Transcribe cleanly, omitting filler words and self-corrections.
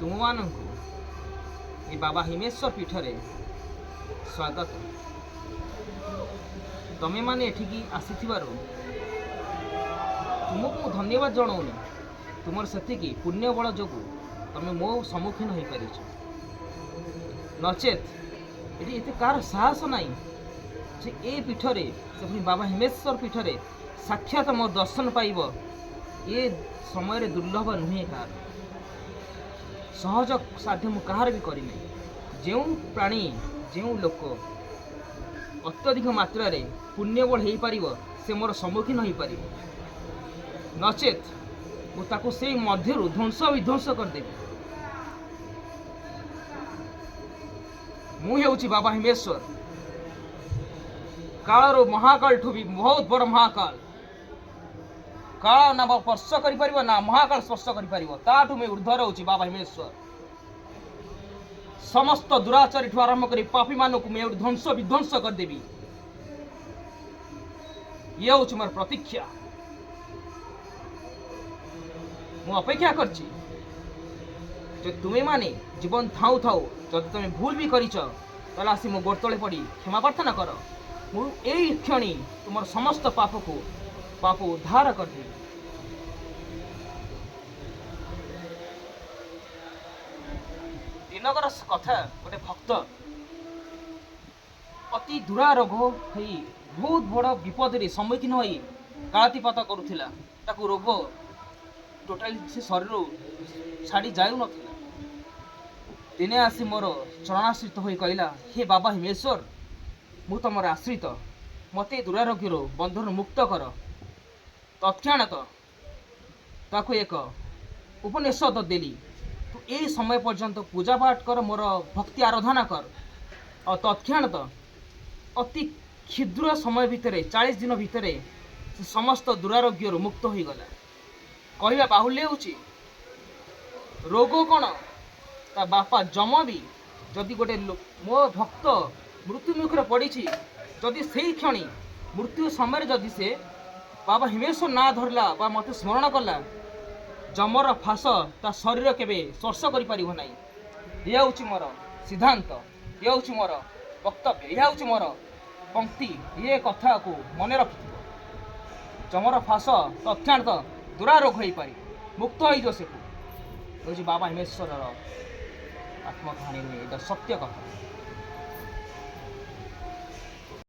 ତୁମମାନଙ୍କୁ ଏ ବାବା ହିମେଶ୍ୱର ପୀଠରେ ସ୍ୱାଗତ। ତମେମାନେ ଏଠିକି ଆସିଥିବାରୁ ତୁମକୁ ମୁଁ ଧନ୍ୟବାଦ ଜଣାଉନି। ତୁମର ସେତିକି ପୁଣ୍ୟବଳ ଯୋଗୁଁ ତମେ ମୋ ସମ୍ମୁଖୀନ ହୋଇପାରିଛ। ନଚେତ୍ ଏଠି ଏତେ କାହାର ସାହସ ନାହିଁ ଯେ ଏ ପୀଠରେ, ସେ ପୁଣି ବାବା ହିମେଶ୍ୱର ପୀଠରେ ସାକ୍ଷାତ ମୋ ଦର୍ଶନ ପାଇବ। ଏ ସମୟରେ ଦୁର୍ଲଭ ନୁହେଁ କାହାର। ସହଜ ସାଧ୍ୟ ମୁଁ କାହାର ବି କରିନାହିଁ। ଯେଉଁ ପ୍ରାଣୀ, ଯେଉଁ ଲୋକ ଅତ୍ୟଧିକ ମାତ୍ରାରେ ପୁଣ୍ୟବଳ ହେଇପାରିବ, ସେ ମୋର ସମ୍ମୁଖୀନ ହୋଇପାରିବ। ନଚେତ୍ ମୁଁ ତାକୁ ସେଇ ମଧ୍ୟରୁ ଧ୍ୱଂସ ବିଧ୍ୱଂସ କରିଦେବି। ମୁଁ ହେଉଛି ବାବା ହିମେଶ୍ୱର, କାଳରୁ ମହାକାଳଠୁ ବି ବହୁତ ବଡ଼ ମହାକାଳ। କାଳ ନା ସ୍ପର୍ଶ କରିପାରିବ, ନା ମହାକାଳ ସ୍ପର୍ଶ କରିପାରିବ। ତାଠୁ ମୁଁ ଉର୍ଦ୍ଧ୍ୱ ରହୁଛି ବାବା ହିମେଶ୍ୱର। ସମସ୍ତ ଦୁରାଚାରୀଠୁ ଆରମ୍ଭ କରି ପାପୀମାନଙ୍କୁ ମୁଁ ଏଇଠୁ ଧ୍ୱଂସ ବିଧ୍ୱଂସ କରିଦେବି। ଇଏ ହେଉଛି ମୋର ପ୍ରତୀକ୍ଷା। ମୁଁ ଅପେକ୍ଷା କରିଛି ଯେ ତୁମେମାନେ ଜୀବନ ଥାଉ ଥାଉ ଯଦି ତୁମେ ଭୁଲ ବି କରିଛ, ତାହେଲେ ଆସି ମୋ ଗୋଡ଼ ତଳେ ପଡ଼ି କ୍ଷମା ପ୍ରାର୍ଥନା କର। ମୁଁ ଏଇ କ୍ଷଣି ତୁମର ସମସ୍ତ ପାପକୁ ପାପ ଉଦ୍ଧାର କରିଦେବି। ଦିନକର କଥା, ଗୋଟେ ଭକ୍ତ ଅତି ଦୁରାରୋଗ ହେଇ ବହୁତ ବଡ଼ ବିପଦରେ ସମ୍ମୁଖୀନ ହୋଇ କାଳାତିପାତ କରୁଥିଲା। ତାକୁ ରୋଗ ଟୋଟାଲି ସେ ଶରୀରରୁ ଛାଡ଼ି ଯାଉନଥିଲା। ଦିନେ ଆସି ମୋର ଚରଣାଶ୍ରିତ ହୋଇ କହିଲା, "ହେ ବାବା ହିମେଶ୍ୱର, ମୁଁ ତୁମର ଆଶ୍ରିତ। ମୋତେ ଦୁରାରୋଗ୍ୟରୁ ବନ୍ଧନରୁ ମୁକ୍ତ କର।" ତତ୍କ୍ଷଣାତ ତାକୁ ଏକ ଉପନିଷଦ ଦେଲି, ତୁ ଏଇ ସମୟ ପର୍ଯ୍ୟନ୍ତ ପୂଜା ପାଠ କର, ମୋର ଭକ୍ତି ଆରାଧନା କର। ଆଉ ତତ୍କ୍ଷଣାତ ଅତି କ୍ଷୁଦ୍ର ସମୟ ଭିତରେ, 40 ଦିନ ଭିତରେ ସେ ସମସ୍ତ ଦୁରାରୋଗ୍ୟରୁ ମୁକ୍ତ ହୋଇଗଲା। କହିବା ବାହୁଲ୍ୟ ହେଉଛି, ରୋଗ କ'ଣ, ତା ବାପା ଯମ ବି ଯଦି ଗୋଟେ ମୋ ଭକ୍ତ ମୃତ୍ୟୁ ମୁଖରେ ପଡ଼ିଛି, ଯଦି ସେଇ କ୍ଷଣି ମୃତ୍ୟୁ ସମୟରେ ଯଦି ସେ ବାବା ହିମେଶ୍ୱର ନାଁ ଧରିଲା ବା ମୋତେ ସ୍ମରଣ କଲା, ଯମର ଫାଶ ତା ଶରୀର କେବେ ସ୍ପର୍ଶ କରିପାରିବ ନାହିଁ। ଇଏ ହେଉଛି ମୋର ସିଦ୍ଧାନ୍ତ, ଇଏ ହେଉଛି ମୋର ବକ୍ତବ୍ୟ, ଏହା ହେଉଛି ମୋର ପଙ୍କ୍ତି। ଇଏ କଥାକୁ ମନେ ରଖିଥିବ। ଯମର ଫାଶ ତତ୍କ୍ଷଣାତ ଦୁରାରୋଗ ହୋଇପାରିବ, ମୁକ୍ତ ହେଇଯିବ ସେଠୁ। ହେଉଛି ବାବା ହିମେଶ୍ୱରର ଆତ୍ମକାହାଣୀ ନୁହେଁ, ଏଇଟା ସତ୍ୟ କଥା।